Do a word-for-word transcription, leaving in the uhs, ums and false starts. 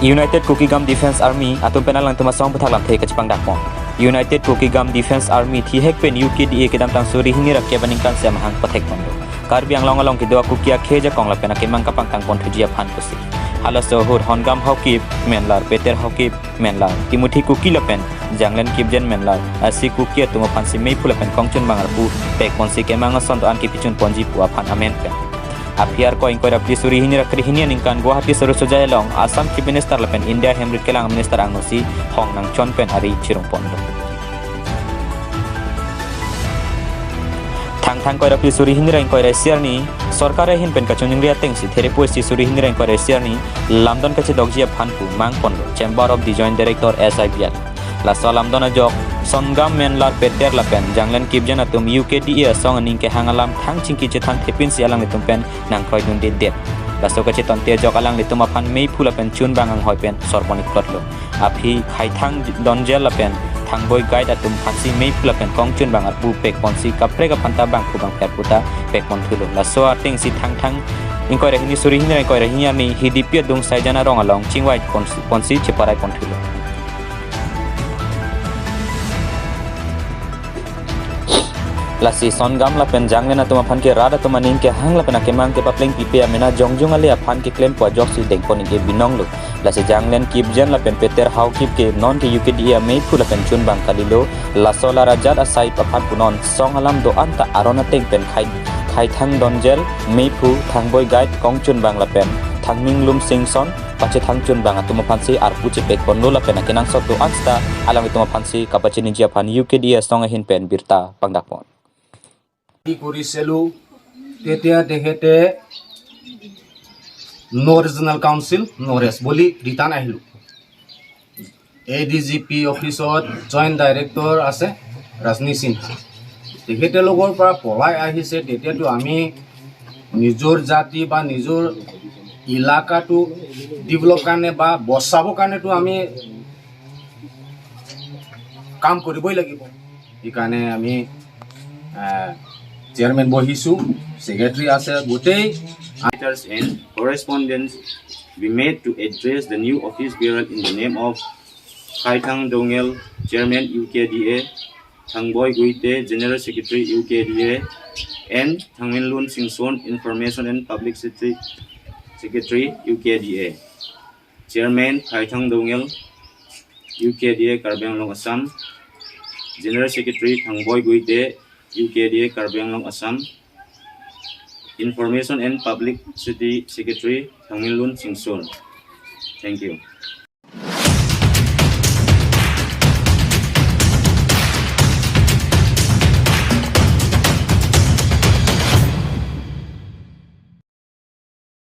United Kukigam Defence Army atum pen alangtum asong aputhak lamthe kachepangdak pon. United Kukigam Defence Army thihek pen U K D A kedamtang suri hini ra kep aningkan si amahang pathek pon do. Karbi Anglong along kedo a-Kuki akhei ajakong lapen akemang kapangtang pon thuji aphan pusi. Halaso ahut Hongam Haokip, Menlar Peter Haokip, Menlar Timothy Kuki lapen Janglen Kipgen, Menlar Asi Kuki atum aphan si meiphu lapen kongchunbang arpu pek ponsi kemang ason do-an kepachun ponji pu aphan amen pen. Aphi Arkoi ingkoi ra phli suri hini ra kre hini aningkan Guwahati Sarasoja along Assam Chief Minister lapen India hemrit kelang Minister angno si hong nangchon pen ari chirung pon do. Thangthang ingkoi ra phli suri hini ra ingkoi ra isi arni sorkar ahin pen kachiningri atengsi There pusi suri hini ra ingkoi ra isi arni lamdon kachedokji aphan pu mang pon do Chamber of the Joint Director S I B L. Laso lamdon ajok Hongam, Menlar Peter lapen Janglen Kipgen atum U K D A asong aning kehang alam thang chingki chethan thepin si alanglitum pen nangkroidunde det. Laso kachetonte ajok alanglitum aphan meiphu lapen chunbang anghoi pen sorpon iklot lo. Aphi Khaithang Donjel lapen Thangboi Guide atum aphan si meiphu lapen kongchunbang arpu pek ponsi kaprek aphanta bangphu bangpher puta pek pon thulo. Laso atengsi Thangthang ingkoi ra hini suri hini ra ingkoi ra hini arni Hidipi adung Saijan arong along chingvai ponsi, ponsi cheparai pon thulo. Lasi Hongam lapen Janglen atum aphan ke rat atum aning kehang lapen akemang kepapleng pipe amena jongjung ale aphan keklem pu ajoksi dengpon ingke binong lo. Lasi Janglen Kipgen lapen Peter Haokip ke non ke U K D A ameiphu lapen chunbang kalilo. Laso alar ajat asai aphan punon song alam do-an ta aron ateng pen Khai, Khaithang Donjel meiphu, Thangboi Guide kongchunbang lapen Thangminglun Singson pachethang chunbang atum aphan si arpu chepek ponlo lapen akenangsot do-an sita alanglitum aphan si kapachiniji aphan U K D A asong ahin pen birta pangdak pon. কি কৰিছিলো, তেতিয়া তেখেতে ন regional council, ন ৰেছ বুলি ৰিটাৰ্ণ আহিলো। A D G P অফিচত joint director আছে ৰাজনী সিনহা, তেখেতে লগৰ পৰা পলাই আহিছে। তেতিয়াতো আমি নিজৰ জাতি বা নিজৰ এলেকাটো ডেভেলপ কাৰণে বা বচাবৰ কাৰণেতো আমি কাম কৰিবই লাগিব। সেইকাৰণে আমি, আহ, চেয়াৰমেন বহিছো, ছেক্ৰেটাৰী আছে, গোটেই letters and correspondence be made to address the new office bearer in the name of Khaithang Donjel, Chairman U K D A, Thangboi Guite, General Secretary U K D A, and Thangminglun Singson, Information and Publicity Secretary U K D A. Chairman Khaithang Donjel, U K D A Karbi Anglong Assam. General Secretary Thangboi Guite, U K D A Karbi Anglong Assam. Information and Publicity Secretary Thangminglun Singson. Thank you.